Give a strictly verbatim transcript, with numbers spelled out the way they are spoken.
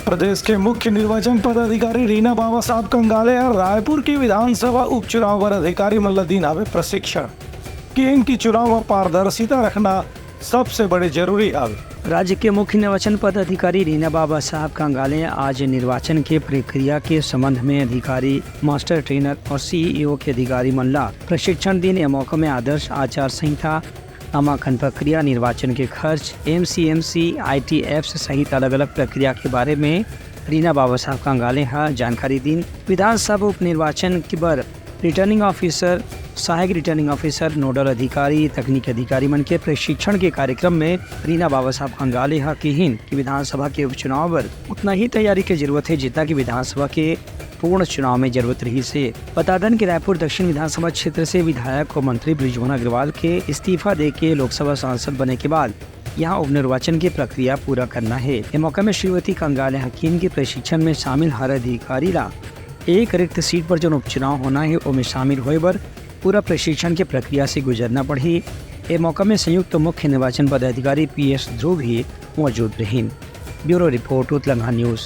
प्रदेश के मुख्य निर्वाचन पदाधिकारी रीना बाबा साहब कंगाले ह रायपुर के विधानसभा उपचुनाव बर अधिकारी मन ल दीन हावे प्रशिक्षण। किहिन कि चुनाव म पारदर्शिता रखना सबसे बड़े जरूरी हावे। राज्य के मुख्य निर्वाचन पदाधिकारी रीना बाबा साहब कंगाले आज निर्वाचन के प्रक्रिया के संबंध में अधिकारी, मास्टर ट्रेनर और सीईओ के अधिकारी मन ला प्रशिक्षण दीन। ए मौका में आदर्श आचार संहिता, नामांकन प्रक्रिया, निर्वाचन के खर्च, एमसीएमसी, आईटी एप्स सहित अलग-अलग प्रक्रिया के बारे में रीना बाबा साहब कंगाले ह जानकारी दीन। विधानसभा उपनिर्वाचन के बर रिटर्निंग ऑफिसर, सहायक रिटर्निंग ऑफिसर, नोडल अधिकारी, तकनीकी अधिकारी मन के प्रशिक्षण के कार्यक्रम में रीना बाबा साहब कंगाले ह किहिन कि विधानसभा के उपचुनाव बर उतना ही तैयारी के जरूरत हे, जितना कि विधानसभा के पूर्ण चुनाव में जरूरत रहिस हे। बता दन कि रायपुर दक्षिण विधानसभा क्षेत्र से विधायक और मंत्री बृजमोहन अग्रवाल के इस्तीफा दे के लोकसभा सांसद बने के बाद यहाँ उपनिर्वाचन की प्रक्रिया पूरा करना हे। ए मौका में श्रीमती कंगाले ह किहिन कि प्रशिक्षण में शामिल हर अधिकारी ला एक रिक्त सीट पर जौन उपचुनाव होना हे, ओमे शामिल होए बर पूरा प्रशिक्षण के प्रक्रिया से गुजरना पड़ही। ए मौका में संयुक्त मुख्य निर्वाचन पदाधिकारी पीएस ध्रुव भी मौजूद रहिन। Bureau report, Utlangha news.